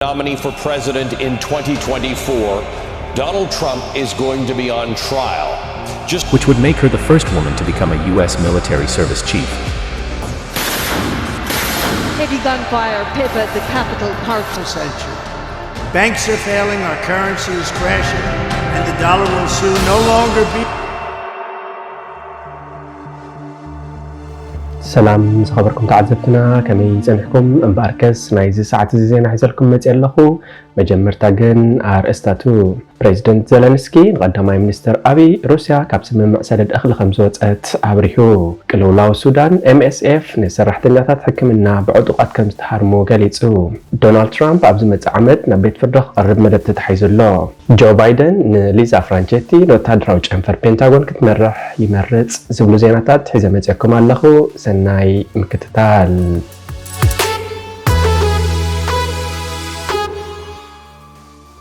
nominee for president in twenty twenty-four, Donald Trump is going to be on trial. Just which would make her the first woman to become a U S military service chief. Heavy gunfire peppered the capital, Khartoum. Century. Banks are failing, our currency is crashing, and the dollar will soon no longer be. ሰላም ዝኸበርኩም ተዓዘብትና፣ ከመይ ጸኒሕኩም? እምበኣርከስ ናይዚ ሰዓት እዚ ዜና ሒዘልኩም መጺእ ኣለኹ። መጀመርታ ግን ኣርእስታቱ። ፕሬዚደንት ዘለንስኪ ንቐዳማይ ሚኒስትር ኣብይ፣ ሩስያ ካብ ስምምዕ ሰደድ እኽሊ ከም ዝወጸት ኣብሪሁ። ቅልውላው ሱዳን፣ M S F ንሰራሕተኛታት ሕክምና ብዕጡቓት ከም ዝተሃርሙ ገሊጹ። ዶናልድ ትራምፕ ኣብ ዝመጽእ ዓመት ናብ ቤት ፍርዲ ክቐርብ መደብ ተታሒዙ ኣሎ። ጆ ባይደን ንሊዛ ፍራንቸቲ ንወታደራዊ ጨንፈር ፔንታጎን ክትመርሕ ይመርጽ ዝብሉ ዜናታት ሒዘ መጺኦኩም ኣለኹ። ሰናይ ምክትታል።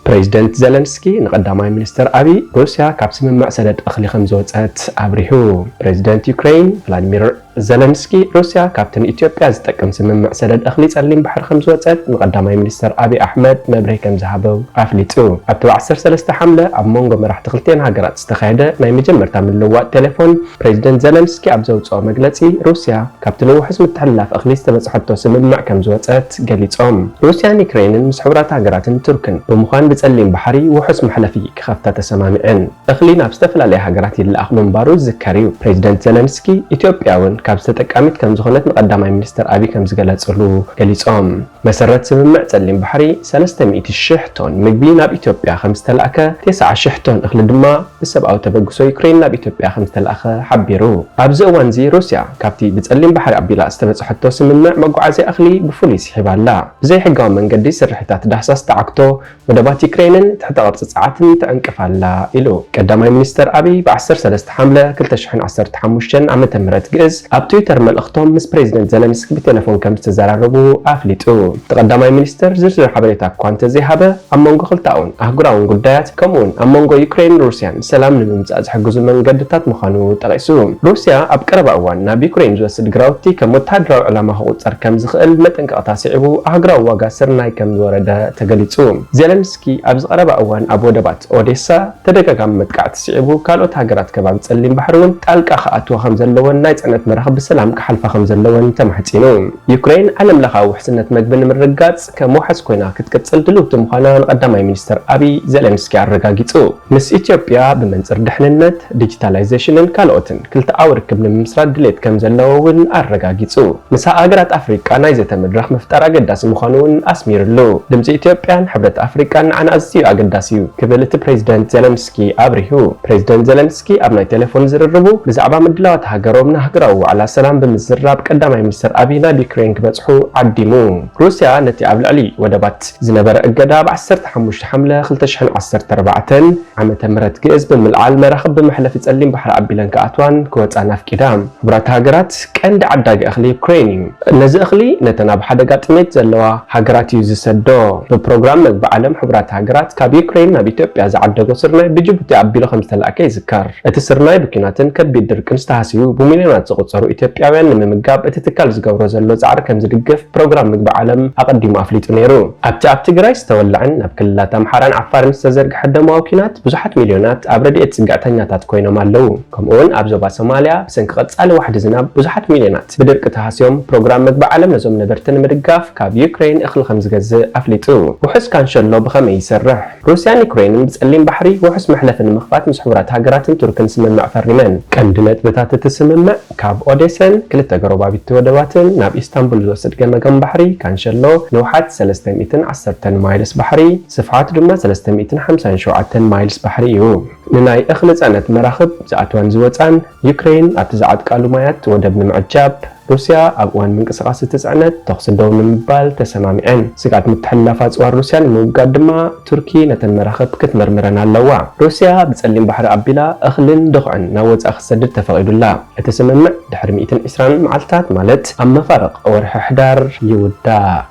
ፕሬዚደንት ዘለንስኪ ንቐዳማይ ሚኒስትር ኣብይ፣ ሩስያ ካብ ስምምዕ ሰደድ እኽሊ ከም ዝወጸት ኣብሪሁ። ፕሬዚደንት ዩክሬን ቭላዲሚር ዘለንስኪ፣ ሩስያ ካብቲ ንኢትዮጵያ ዝጠቅም ስምምዕ ሰደድ እኽሊ ጸሊም ባሕሪ ከም ዝወጸት ንቐዳማይ ሚኒስትር ኣብይ ኣሕመድ መብርሂ ከም ዝሃበው ኣፍሊጡ። ኣብቲ ብ ዓሰርተ ሰለስተ ሓምለ ኣብ መንጎ መራሕቲ ክልቲኤን ሃገራት ዝተኻየደ ናይ መጀመርታ ምልውዋጥ ቴሌፎን፣ ፕሬዚደንት ዘለንስኪ ኣብ ዘውጽኦ መግለጺ፣ ሩስያ ካብቲ ንውሑስ ምትሕልላፍ እኽሊ ዝተበጽሐቶ ስምምዕ ከም ዝወጸት ገሊጾም። ሩስያን ዩክሬንን ምስ ሕቡራት ሃገራትን ቱርክን ብምዃን ብጸሊም ባሕሪ ውሑስ መሕለፊ ክኸፍታ ተሰማሚዐን። እኽሊ ናብ ዝተፈላለያ ሃገራት ይለኣኽ ምንባሩ ዝዝከር እዩ። ፕሬዚደንት ዘለንስኪ፣ ኢትዮጵያ እውን ካብዚ ተጠቃሚት ከም ዝኾነት ንቐዳማይ ሚኒስትር ኣብይ ከም ዝገለጽሉ ገሊጾም። መሰረት ስምምዕ ጸሊም ባሕሪ፣ ሰለስተ ሚእቲ ሽሕ ቶን ምግቢ ናብ ኢትዮጵያ ከም ዝተላእከ፣ ተስዓ ሽሕ ቶን እኽሊ ድማ ብሰብኣዊ ተበግሶ ዩክሬን ናብ ኢትዮጵያ ከም ዝተላእከ ሓቢሩ። ኣብዚ እዋንዚ ሩስያ ካብቲ ብጸሊም ባሕሪ ኣቢላ ዝተበጽሐቶ ስምምዕ መጓዓዝያ እኽሊ ብፍሉይ ስሒባ ኣላ። ብዘይሕጋዊ መንገዲ ስርሒታት ዳህሳስ ተዓግቶ፣ ወደባት ዩክሬንን ትሕተ ቅርጺ ጸዓትን ትዕንቅፍ ኣላ ኢሉ። ቀዳማይ ሚኒስተር ኣብይ ብ ዓሰርተ ሰለስተ ሓምለ ክልተ ሽሕን ዓሰርተ ሓሙሽተን ዓመተ ምህረት ግእዝ ኣብ ትዊተር መልእኽቶም ምስ ፕሬዚደንት ዘለንስኪ ብቴሌፎን ከም ዝተዘራረቡ ኣፍሊጡ። እቲ ቀዳማይ ሚኒስተር ዝርዝር ሓበሬታ እኳ እንተዘይሃበ፣ ኣብ መንጎ ክልተኣውን ኣህጉራውን ጉዳያት ከምኡውን ኣብ መንጎ ዩክሬንን ሩስያን ሰላም ንምምጻእ ዝሕግዙ መንገድታት ምዃኑ ጠቒሱ። ሩስያ ኣብ ቀረባ እዋን ናብ ዩክሬን ዝወስድ ግራውቲ ከም ወተሃደራዊ ዕላማ ክቑጸር ከም ዝኽእል መጠንቀቕታ ስዒቡ ኣህጉራዊ ዋጋ ስርናይ ከም ዝወረደ ተገሊጹ። ዜለንስኪ ኣብዚ ቀረባ እዋን ኣብ ወደባት ኦዴሳ ተደጋጋሚ መጥቃዕቲ ስዒቡ፣ ካልኦት ሃገራት ከባቢ ጸሊም ባሕሪ እውን ጣልቃ ክኣትዋ ከም ዘለወን ናይ ጽዕነት መራኽብ ብሰላም ክሓልፋ ከም ዘለወን ተማሕጺኑ። ዩክሬን ዓለም ለኻዊ ውሕስነት መግቢ ንምርግጋጽ ከም ዋሕስ ኮይና ክትቅጽል ድልውቲ ምዃና ንቀዳማይ ሚኒስተር ኣብይ ዜለንስኪ ኣረጋጊጹ። ምስ ኢትዮጵያ ብመንጽር ድሕንነት፣ ዲጂታላይዜሽንን ካልኦትን ክልተኣዊ ርክብ ንምምስራት ድሌት ከም ዘለዎ እውን ኣረጋጊጹ። ምስ ሃገራት ኣፍሪቃ ናይ ዘተ መድረኽ ምፍጣር ኣገዳሲ ምዃኑ እውን ኣስሚርሉ። ድምጺ ኢትዮጵያን ሕብረት ኣፍሪቃን ንዓና ኣዝዩ ኣገዳሲ እዩ ክብል እቲ ፕሬዚደንት ዜለንስኪ ኣብሪሁ። ፕሬዚደንት ዜለንስኪ ኣብ ናይ ቴሌፎን ዝርርቡ ብዛዕባ ምድላዋት ሃገሮም ንሃገራዊ ዋዕላ ሰላም ብምዝራብ ቀዳማይ ሚኒስተር ኣብይ ናብ ዩክሬን ክበጽሑ ዓዲሙ። ሩስያ ነቲ ኣብ ልዕሊ ወደባት ዝነበረ እገዳ ብ ዓሰርተ ሓሙሽተ ሓምለ ክልተ ሽሕን ዓሰርተ ኣርባዕተን ዓመተ ምህረት ግእዝ ብምልዓል መራኽብ ብመሕለፊ ጸሊም ባሕሪ ኣቢለን ክኣትዋን ክወጻን ኣፍቂዳ። ሕቡራት ሃገራት ቀንዲ ዓዳጊ እኽሊ ዩክሬን እዩ። ነዚ እኽሊ ነተን ኣብ ሓደጋ ጥሜት ዘለዋ ሃገራት እዩ ዝሰዶ። ብፕሮግራም መግቢ ዓለም ሕቡራት ሃገራት ካብ ዩክሬን ናብ ኢትዮጵያ ዝዓደጎ ስርናይ ብጅቡቲ ኣቢሉ ከም ዝተላእከ ይዝከር። እቲ ስርናይ ብኲናትን ከቢድ ድርቅን ዝተሃስዩ ብሚልዮናት ዝቑጸሩ ኢትዮጵያውያን ንምምጋብ እቲ ትካል ዝገብሮ ዘሎ ጻዕሪ ከም ዝድግፍ ፕሮግራም ምግቢ ዓለም ኣቐዲሙ ኣፍሊጡ ነይሩ። ኣብቲ ኣብ ትግራይ ዝተወልዐን ናብ ክልላት ኣምሓራን ዓፋርን ዝተዘርግሐ ደማዊ ኲናት ብዙሓት ሚልዮናት ኣብ ረድኤት ጽግዕተኛታት ኮይኖም ኣለዉ። ከምኡውን ኣብ ዞባ ሶማልያ ብሰንኪ ቀጻሊ ዋሕዲ ዝናብ ብዙሓት ሚልዮናት ብድርቂ ተሃስዮም፣ ፕሮግራም ምግቢ ዓለም ነዞም ነበርቲ ንምድጋፍ ካብ ዩክሬን እኽሊ ከም ዝገዝእ ኣፍሊጡ። ውሑስ ካንሸሎ ብኸመይ ይሰርሕ? ሩስያን ዩክሬንን ብጸሊም ባሕሪ ውሑስ መሕለፊ ንምኽፋት ምስ ሕቡራት ሃገራትን ቱርክን ስምምዕ ፈሪመን። ቀንዲ ነጥብታት እቲ ስምምዕ ካብ ኦዴሰን ክልተ ጎረባብቲ ወደባትን ናብ ኢስታንቡል ዝወስድ ገመገም ባሕሪ ካንሸሎ ንውሓት ሰለስተ ሚእትን ዓሰርተን ማይልስ ባሕሪ፣ ስፍሓቱ ድማ ሰለስተ ሚእትን ሓምሳን ሸውዓተን ማይልስ ባሕሪ እዩ። ንናይ እኽሊ ጽዕነት መራኽብ ዝኣትዋን ዝወጻን፣ ዩክሬን ኣብቲ ዝዓጥቃሉ ማያት ወደብ ንምዕጃብ፣ ሩስያ ኣብ እዋን ምንቅስቓስ እቲ ጽዕነት ተኹሲ ደው ንምባል ተሰማሚዐን። ስግኣት ምትሕልላፍ ኣጽዋር ሩስያ ንምውጋድ ድማ ቱርኪ ነተን መራኽብ ክትምርምረን ኣለዋ። ሩስያ ብጸሊም ባሕሪ ኣቢላ እኽልን ድኹዕን ናብ ወጻኢ ክትሰድድ ተፈቒዱላ። እቲ ስምምዕ ድሕሪ ሚእትን ዕስራን መዓልታት ማለት ኣብ መፋርቕ ወርሒ ሕዳር ይውዳእ።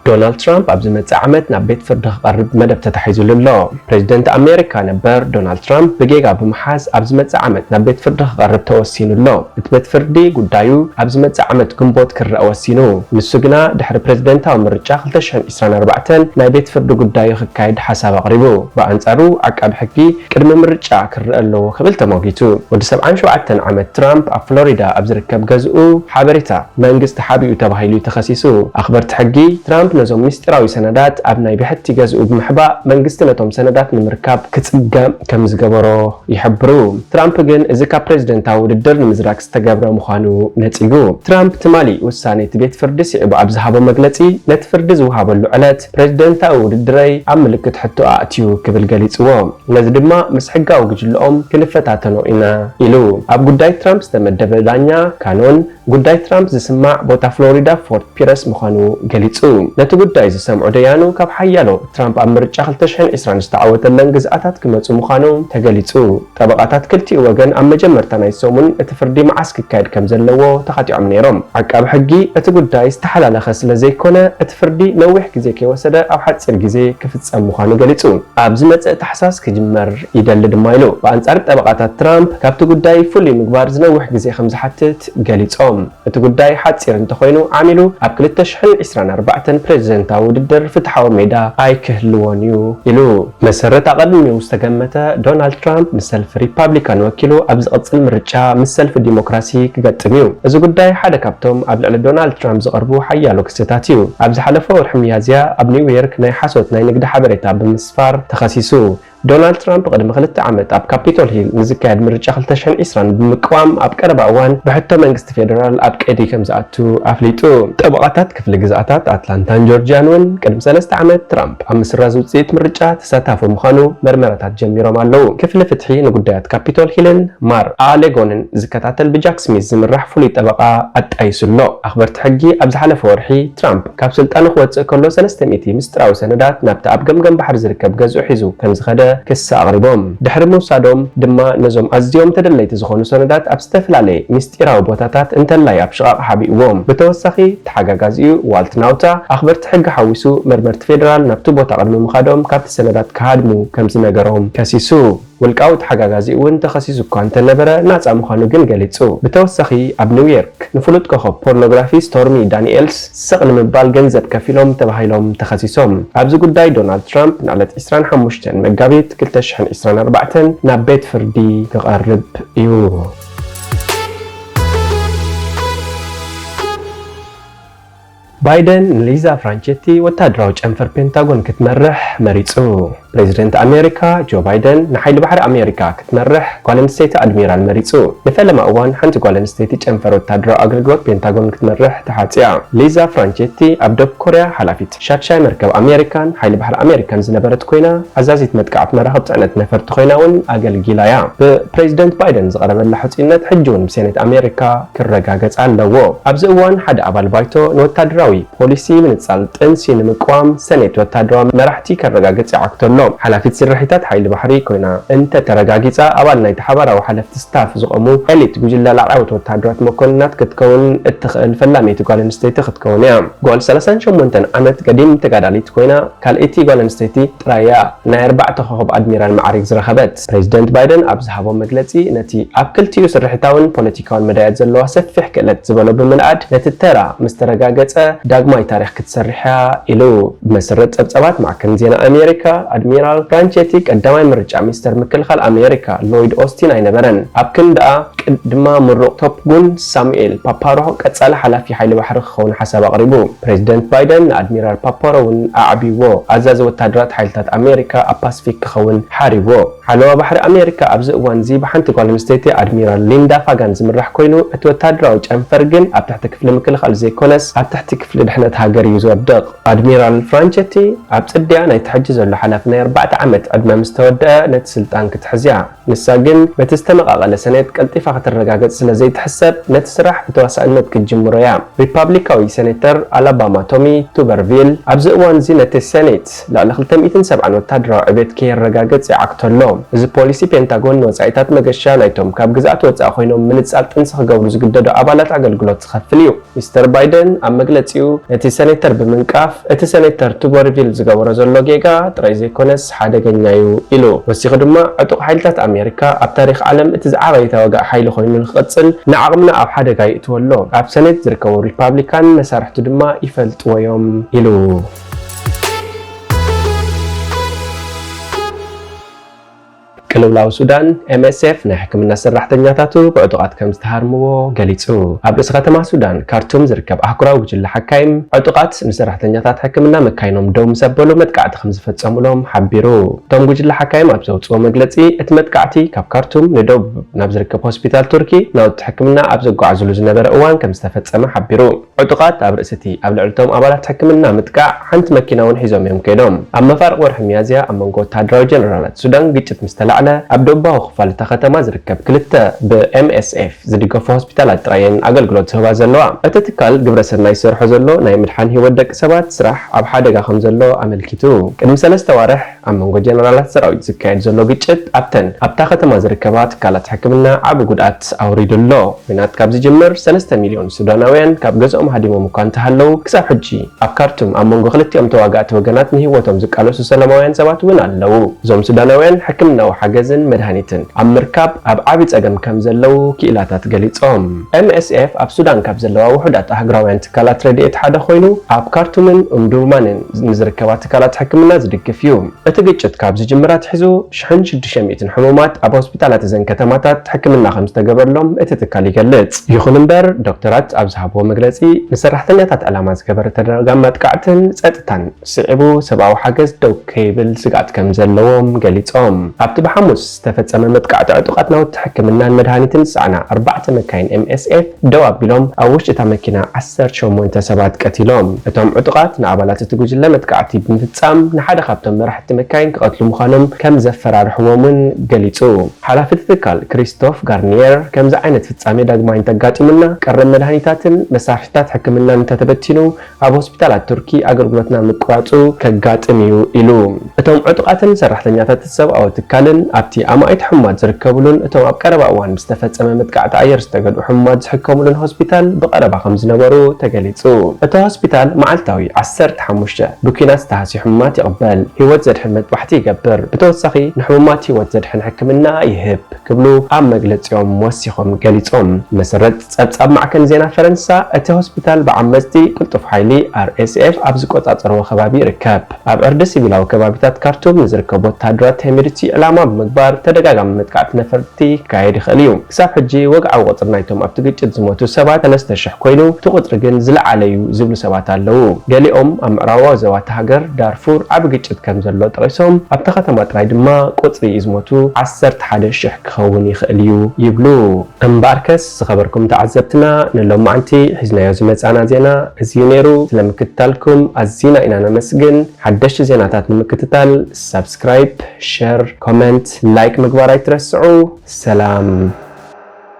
ዶናልድ ትራምፕ ኣብ ዝመጽእ ዓመት ናብ ቤት ፍርዲ ክቐርብ መደብ ተታሒዙሉ ኣሎ። ፕሬዚደንት ኣሜሪካ ነበር ዶናልድ ትራምፕ ብጌጋ ብምሓዝ ኣብ ዝመጽእ ዓመት ናብ ቤት ፍርዲ ክቐርብ ተወሲኑ ኣሎ። እቲ ቤት ፍርዲ ጉዳዩ ኣብ ዝመጽእ ዓመት ግንቦት ክረኣ ወሲኑ። ንሱ ግና ድሕሪ ፕሬዚደንታዊ ምርጫ ክልተ ሽሕን ዕስራን ኣርባዕተን ናይ ቤት ፍርዲ ጉዳዩ ክካየድ ሓሳብ ኣቕሪቡ። ብኣንጻሩ ዓቃቢ ሕጊ ቅድሚ ምርጫ ክረኣ ኣለዎ ክብል ተሞጊቱ። ወዲ ሰብዓን ሸውዓተን ዓመት ትራምፕ ኣብ ፍሎሪዳ ኣብ ዝርከብ ገዝኡ ሓበሬታ መንግስቲ ሓቢኡ ተባሂሉ እዩ ተኸሲሱ። ኣኽበርቲ ሕጊ ትራምፕ ነዞም ምስጢራዊ ሰነዳት ኣብ ናይ ብሕቲ ገዝኡ ብምሕባእ መንግስቲ ነቶም ሰነዳት ንምርካብ ክጽገም ከም ዝገበሮ ይሕብሩ። ትራምፕ ግን እዚ ካብ ፕሬዚደንታዊ ውድድር ንምዝራግ ዝተገብረ ምዃኑ ነጺጉ። ትራምፕ ትማሊ ውሳነ እቲ ቤት ፍርዲ ስዒቡ ኣብ ዝሃቦ መግለጺ፣ ነቲ ፍርዲ ዝወሃበሉ ዕለት ፕሬዚደንታዊ ውድድረይ ኣብ ምልክት ሕቶ ኣእትዩ ክብል ገሊጽዎ። ነዚ ድማ ምስ ሕጋዊ ጉጅለኦም ክንፈታተኖ ኢና ኢሉ። ኣብ ጉዳይ ትራምፕ ዝተመደበ ዳኛ ካኖን፣ ጉዳይ ትራምፕ ዝስማዕ ቦታ ፍሎሪዳ ፎርት ፒረስ ምዃኑ ገሊጹ። ነቲ ጉዳይ ዝሰምዑ ደያኑ ካብ ሓያሎ ትራምፕ ኣብ ምርጫ ክልተ ሽሕን ዕስራን ዝተዓወተለን ግዝኣታት ክመጹ ምዃኑ ተገሊጹ። ጠበቓታት ክልቲኡ ወገን ኣብ መጀመርታ ናይ ሰሙን እቲ ፍርዲ መዓስ ክካየድ ከም ዘለዎ ተኻቲዖም ነይሮም። ዓቃቢ ሕጊ እቲ ጉዳይ ዝተሓላለኸ ስለ ዘይኮነ እቲ ፍርዲ ነዊሕ ግዜ ከይወሰደ ኣብ ሓጺር ግዜ ክፍጸም ምዃኑ ገሊጹ። ኣብ ዝመጽእ ታሕሳስ ክጅመር ይደሊ ድማ ኢሉ። ብኣንጻር ጠበቓታት ትራምፕ ካብቲ ጉዳይ ፍሉይ ምግባር ዝነውሕ ግዜ ከም ዝሓትት ገሊጾም። እቲ ጉዳይ ሓጺር እንተኾይኑ ዓሚሉ ኣብ ክልተ ሽሕን ዕስራን ኣርባዕተን ፕሬዚደንታዊ ውድድር ፍትሓዊ ሜዳ ኣይክህልዎን እዩ ኢሉ። መሰረት ኣቐድሚኡ ዝተገመተ ዶናልድ ትራምፕ ምስ ሰልፊ ሪፓብሊካን ወኪሉ ኣብ ዝቕጽል ምርጫ ምስ ሰልፊ ዲሞክራሲ ክገጥም እዩ። እዚ ጉዳይ ሓደ ካብቶም ኣብ ልዕሊ ዶናልድ ትራምፕ ዝቐርቡ ሓያሎ ክስታት እዩ። ኣብ ዝሓለፈ ወርሒ ሚያዝያ ኣብ ኒውዮርክ ናይ ሓሶት ናይ ንግዲ ሓበሬታ ብምስፋር ተኸሲሱ። ዶናልድ ትራምፕ ቅድሚ ክልተ ዓመት ኣብ ካፒቶል ሂል ንዝካየድ ምርጫ ክልተ ሽሕን ዕስራን ብምቅዋም ኣብ ቀረባ እዋን ብሕቶ መንግስቲ ፌደራል ኣብ ቀይዲ ከም ዝኣቱ ኣፍሊጡ። ጠበቓታት ክፍሊ ግዝኣታት ኣትላንታን ጆርጅያን እውን ቅድሚ ሰለስተ ዓመት ትራምፕ ኣብ ምስራዝ ውፅኢት ምርጫ ተሳታፊ ምዃኑ መርመራታት ጀሚሮም ኣለዉ። ክፍሊ ፍትሒ ንጉዳያት ካፒቶል ሂልን ማር ኣሌጎንን ዝከታተል ብጃክ ስሚዝ ዝምራሕ ፍሉይ ጠበቓ ኣጣይሱ ኣሎ። ኣኽበርቲ ሕጊ ኣብ ዝሓለፈ ወርሒ ትራምፕ ካብ ስልጣኑ ክወጽእ ከሎ ሰለስተ ሚእቲ ምስጢራዊ ሰነዳት ናብቲ ኣብ ገምገም ባሕሪ ዝርከብ ገዝኡ ሒዙ ከም ዝኸደ ክሲ ኣቕሪቦም። ድሕሪ ምውሳዶም ድማ ነዞም ኣዝዮም ተደለይቲ ዝኾኑ ሰነዳት ኣብ ዝተፈላለየ ምስጢራዊ ቦታታት እንተላይ ኣብ ሽቓቕ ሓቢእዎም። ብተወሳኺ ተሓጋጋዚኡ ዋልት ናውታ ኣኽበርቲ ሕጊ ሓዊሱ መርመርቲ ፌደራል ናብቲ ቦታ ቅድሚ ምኻዶም ካብቲ ሰነዳት ክሃድሙ ከም ዝነገሮም ከሲሱ። ውልቃዊ ተሓጋጋዚ እውን ተኸሲሱ እኳ እንተነበረ ናጻ ምዃኑ ግን ገሊጹ። ብተወሳኺ ኣብ ኒውዮርክ ንፍሉጥ ኮኸብ ፖርኖግራፊ ስቶርሚ ዳኒኤልስ ስቕ ንምባል ገንዘብ ከፊሎም ተባሂሎም ተኸሲሶም። ኣብዚ ጉዳይ ዶናልድ ትራምፕ ንዕለት ዕስራን ሓሙሽተን መጋቢት ክልተ ሽሕን ዕስራን ኣርባዕተን ናብ ቤት ፍርዲ ክቐርብ እዩ። ባይደን ንሊዛ ፍራንቸቲ ወታደራዊ ጨንፈር ፔንታጎን ክትመርሕ መሪጹ። ፕሬዚደንት ኣሜሪካ ጆ ባይደን ንሓይሊ ባሕሪ ኣሜሪካ ክትመርሕ ጓል ኣንስተይቲ ኣድሚራል መሪጹ። ንፈለማ እዋን ሓንቲ ጓል ኣንስተይቲ ጨንፈር ወታደራዊ ኣገልግሎት ፔንታጎን ክትመርሕ ተሓጽያ። ሊዛ ፍራንቸቲ ኣብ ደቡብ ኮርያ ሓላፊት ሻድሻይ መርከብ ኣሜሪካን ሓይሊ ባሕሪ ኣሜሪካን ዝነበረት ኮይና፣ ኣዛዚት መጥቃዕቲ መራኽብ ጽዕነት ነፈርቲ ኮይና እውን ኣገልጊላ እያ። ብፕሬዚደንት ባይደን ዝቐረበላ ሕጹይነት ሕጂ እውን ብሴኔት ኣሜሪካ ክረጋገጽ ኣለዎ። ኣብዚ እዋን ሓደ ኣባል ባይቶ ንወታደራዊ ፖሊሲ ምንጻል ጥንሲ ንምቅዋም ሰኔት ወታደራዊ መራሕቲ ከረጋግጽ ይዓግቶ ኣሎ። ሓላፊት ስርሒታት ሓይሊ ባሕሪ ኮይና እንተ ተረጋጊጻ፣ ኣባል ናይቲ ሓባራዊ ሓለፍቲ ስታፍ ዝቖሙ ኤሊት ጉጅለ ላዕለዎት ወታደራት መኮንናት ክትከውን እትኽእል ፈላመይቲ ጓል ኣንስተይቲ ክትከውን እያ። ጓል ሰላሳን ሸሞንተን ዓመት ገዲም ተጋዳሊት ኮይና፣ ካልኣይቲ ጓል ኣንስተይቲ ጥራይ እያ ናይ ኣርባዕተ ኮኸብ ኣድሚራል ማዕርግ ዝረኸበት። ፕሬዚደንት ባይደን ኣብ ዝሃቦ መግለጺ፣ ነቲ ኣብ ክልቲኡ ስርሒታውን ፖለቲካውን መዳያት ዘለዋ ሰፊሕ ክእለት ዝበሎ ብምንኣድ፣ ነቲ ተራ ምስ ተረጋገጸ ዳግማይ ታሪኽ ክትሰርሕ እያ ኢሉ። ብመሰረት ጸብጻባት ማዕከን ዜና ኣሜሪካ፣ ኣድሚራል ፍራንቸቲ ቀዳማይ ምርጫ ሚኒስተር ምክልኻል ኣሜሪካ ሎይድ ኦስቲን ኣይነበረን። ኣብ ክንድኣ ቅድማ ምሩቕ ቶፕ ጉን ሳሙኤል ፓፓሮ ቀጻሊ ሓላፊ ሓይሊ ባሕሪ ክኸውን ሓሳብ ኣቕሪቡ። ፕሬዚደንት ባይደን ንኣድሚራል ፓፓሮ እውን ኣዕብይዎ። ኣዛዚ ወታደራት ሓይልታት ኣሜሪካ ኣብ ፓሲፊክ ክኸውን ሓሪዎ። ሓለዋ ባሕሪ ኣሜሪካ ኣብዚ እዋን እዚ ብሓንቲ ጓል ኣንስተይቲ ኣድሚራል ሊንዳ ፋጋን ዝምራሕ ኮይኑ፣ እቲ ወታደራዊ ጨንፈር ግን ኣብ ትሕቲ ክፍሊ ምክልኻል ዘይኮነስ ኣብ ትሕቲ ክፍሊ ድሕነት ሃገር እዩ ዝወድቕ። ኣድሚራል ፍራንቸቲ ኣብ ጽድያ ናይቲ ሕጂ ዘሎ ሓላፊ ናይ ኣርባዕተ ዓመት ዕድመ ምስ ተወደአ ነቲ ስልጣን ክትሕዝ እያ። ንሳ ግን በቲ ዝተመቓቐለ ሰኔት ቀልጢፋ ክትረጋገጽ ስለ ዘይትሕሰብ፣ ነቲ ስራሕ ብተዋሳእነት ክትጅምሮ እያ። ሪፓብሊካዊ ሴኔተር ኣላባማ ቶሚ ቱበርቪል ኣብዚ እዋን እዚ ነቲ ሰኔት ልዕሊ ክልተ ሚእትን ሰብዓን ወታደራዊ ዕቤት ከየረጋግጽ ይዓግቶ ኣሎ። እዚ ፖሊሲ ፔንታጎን ንወጻኢታት መገሻ ናይቶም ካብ ግዝኣት ወጻኢ ኮይኖም ምንጻል ጥንሲ ክገብሩ ዝግደዱ ኣባላት ኣገልግሎት ዝኸፍል እዩ። ሚስተር ባይደን ኣብ መግለጺኡ ነቲ ሰኔተር ብምንቃፍ፣ እቲ ሰኔተር ቱበርቪል ዝገበሮ ዘሎ ጌጋ ጥራይ ዘይኮነስ ሓደገኛ እዩ ኢሉ። ወሲኹ ድማ፣ ዕጡቕ ሓይልታት ኣሜሪካ ኣብ ታሪኽ ዓለም እቲ ዝዓበየ ተዋጋኢ ሓይሊ ኮይኑ ንክቕጽል ንዓቕምና ኣብ ሓደጋ ይእትዎ ኣሎ። ኣብ ሰኔት ዝርከቡ ሪፓብሊካን መሳርሕቱ ድማ ይፈልጥዎ እዮም ኢሉ። ቅልውላው ሱዳን፣ ኤምኤስኤፍ ናይ ሕክምና ሰራሕተኛታቱ ብዕጡቓት ከም ዝተሃርምዎ ገሊጹ። ኣብ ርእሲ ከተማ ሱዳን ካርቱም ዝርከብ ኣህጉራዊ ጉጅለ ሓካይም፣ ዕጡቓት ንሰራሕተኛታት ሕክምና መካይኖም ደው ምስ ኣበሉ መጥቃዕቲ ከም ዝፈጸሙሎም ሓቢሩ። እቶም ጉጅለ ሓካይም ኣብ ዘውጽኦ መግለጺ፣ እቲ መጥቃዕቲ ካብ ካርቱም ንደቡብ ናብ ዝርከብ ሆስፒታል ቱርኪ ናውቲ ሕክምና ኣብ ዘጓዓዝሉ ዝነበረ እዋን ከም ዝተፈጸመ ሓቢሩ። ዕጡቓት ኣብ ርእሲ እቲ ኣብ ልዕሊ እቶም ኣባላት ሕክምና ምጥቃዕ፣ ሓንቲ መኪና እውን ሒዞም እዮም ከይዶም። ኣብ መፋርቕ ወርሒ ሚያዝያ ኣብ መንጎ ወተሃደራዊ ጀነራላት ሱዳን ግጭት ምስ ተላዕለ፣ ኣብ ደቡባዊ ክፋል እታ ከተማ ዝርከብ ክልተ ብኤምኤስኤፍ ዝድገፉ ሆስፒታላት ጥራይ እየን ኣገልግሎት ዝህባ ዘለዋ። እቲ ትካል ግብረ ሰናይ ዝሰርሖ ዘሎ ናይ ምድሓን ህይወት ደቂ ሰባት ስራሕ ኣብ ሓደጋ ከም ዘሎ ኣመልኪቱ። ቅድሚ ሰለስተ ኣዋርሕ ኣብ መንጎ ጀነራላት ሰራዊት ዝካየድ ዘሎ ግጭት ኣብተን ኣብታ ከተማ ዝርከባ ትካላት ሕክምና ዓቢ ጉድኣት ኣውሪዱ ኣሎ። ኲናት ካብ ዝጅምር ሰለስተ ሚልዮን ሱዳናውያን ካብ ገዝኦም ሃዲሞም እኳ እንተሃለዉ፣ ክሳብ ሕጂ ኣብ ካርቱም ኣብ መንጎ ክልቲኦም ተዋጋእቲ ወገናት ንህይወቶም ዝቃለሱ ሰላማውያን ሰባት እውን ኣለዉ። እዞም ሱዳናውያን ሕክምናዊ ሓገዝን መድሃኒትን ኣብ ምርካብ ኣብ ዓቢ ጸገም ከም ዘለዉ ክኢላታት ገሊጾም። ኤምኤስኤፍ ኣብ ሱዳን ካብ ዘለዋ ውሑዳት ኣህጉራውያን ትካላት ረድኤት ሓደ ኮይኑ፣ ኣብ ካርቱምን ኡምዱርማንን ንዝርከባ ትካላት ሕክምና ዝድግፍ እዩ። እቲ ግጭት ካብ ዝጅምር ኣትሒዙ ሽሕን ሽዱሽተ ሚእትን ሕሙማት ኣብ ሆስፒታላት እዘን ከተማታት ሕክምና ከም ዝተገበረሎም እቲ ትካል ይገልጽ። ይኹን እምበር፣ ዶክተራት ኣብ ዝሃብዎ መግለጺ፣ ንሰራሕተኛታት ዕላማ ዝገበረ ተደጋጋሚ መጥቃዕትን ጸጥታን ስዒቡ፣ ሰብኣዊ ሓገዝ ደው ከይብል ስግኣት ከም ዘለዎም ገሊጾም። ኣብቲ ብሓሙስ ዝተፈጸመ መጥቃዕቲ ዕጡቓት ናውቲ ሕክምናን መድሃኒትን ዝጸዓና ኣርባዕተ መካይን ኤምኤስኤፍ ደው ኣቢሎም፣ ኣብ ውሽጢ እታ መኪና ዓሰርተ ሸሞንተ ሰባት ቀቲሎም። እቶም ዕጡቓት ንኣባላት እቲ ጉጅለ መጥቃዕቲ ብምፍጻም፣ ንሓደ ካብቶም መራሕቲ መካይን ክቐትሉ ምዃኖም ከም ዘፈራርሕዎም እውን ገሊጹ። ሓላፊ እቲ ትካል ክሪስቶፍ ጋርኒየር፣ ከምዚ ዓይነት ፍጻሜ ዳግማይ እንተጋጢሙና፣ ቀረብ መድሃኒታትን መሳርሒታት ሕክምናን እንተተበቲኑ፣ ኣብ ሆስፒታላት ቱርኪ ኣገልግሎትና ምቁራጹ ከጋጥም እዩ ኢሉ። እቶም ዕጡቓትን ሰራሕተኛታት እቲ ሰብኣዊ ትካልን ኣብቲ ኣማኢት ሕሙማት ዝርከብሉን እቶም ኣብ ቀረባ እዋን ብዝተፈጸመ መጥቃዕቲ ኣየር ዝተገድኡ ሕሙማት ዝሕከሙሉን ሆስፒታል ብቐረባ ከም ዝነበሩ ተገሊጹ። እቲ ሆስፒታል መዓልታዊ ዓሰርተ ሓሙሽተ ብኲናት ዝተሃስዩ ሕሙማት ይቕበል። ህይወት ዘድሕን መጥባሕቲ ይገብር። ብተወሳኺ ንሕሙማት ህይወት ዘድሕን ሕክምና ይህብ። ክብሉ ኣብ መግለጺኦም ወሲኾም ገሊጾም። ብመሰረት ጸብጻብ ማዕከን ዜና ፈረንሳ፣ እቲ ሆስፒታል ብዓመጽቲ ቅልጡፍ ሓይሊ ኣርኤስኤፍ ኣብ ዝቆጻጸርዎ ከባቢ ይርከብ። ኣብ ዕርዲ ሲቪላዊ ከባቢታት ካርቱም ንዝርከቡ ወተሃደራት ሄሚድቲ ዕላማ ብምግባር ተደጋጋሚ መጥቃዕቲ ነፈርቲ ክካየድ ይኽእል እዩ። ክሳብ ሕጂ ወግዓዊ ቁጽሪ ናይቶም ኣብቲ ግጭት ዝሞቱ ሰባት ሰለስተ ሽሕ ኮይኑ፣ እቲ ቁጽሪ ግን ዝለዓለ እዩ ዝብሉ ሰባት ኣለዉ። ገሊኦም ኣብ ምዕራባዊ ዞባ እታ ሃገር ዳርፉር ዓቢ ግጭት ከም ዘሎ ጠቒሶም፣ ኣብታ ከተማ ጥራይ ድማ ቁጽሪ ዝሞቱ ዓሰርተ ሓደ ሽሕ ክኸውን ይኽእል እዩ ይብሉ። እምበኣርከስ ዝኸበርኩም ተዓዘብትና፣ ንሎማዓንቲ ሒዝናዮ ዝመጻና ዜና እዚ እዩ ነይሩ። ስለምክትታልኩም ኣዚና ኢና ነመስግን። ሓደሽቲ ዜናታት ንምክትታል ሳብስክራይብ፣ ሸር፣ ኮመንት፣ ላይክ ምግባር ኣይትረስዑ። ሰላም።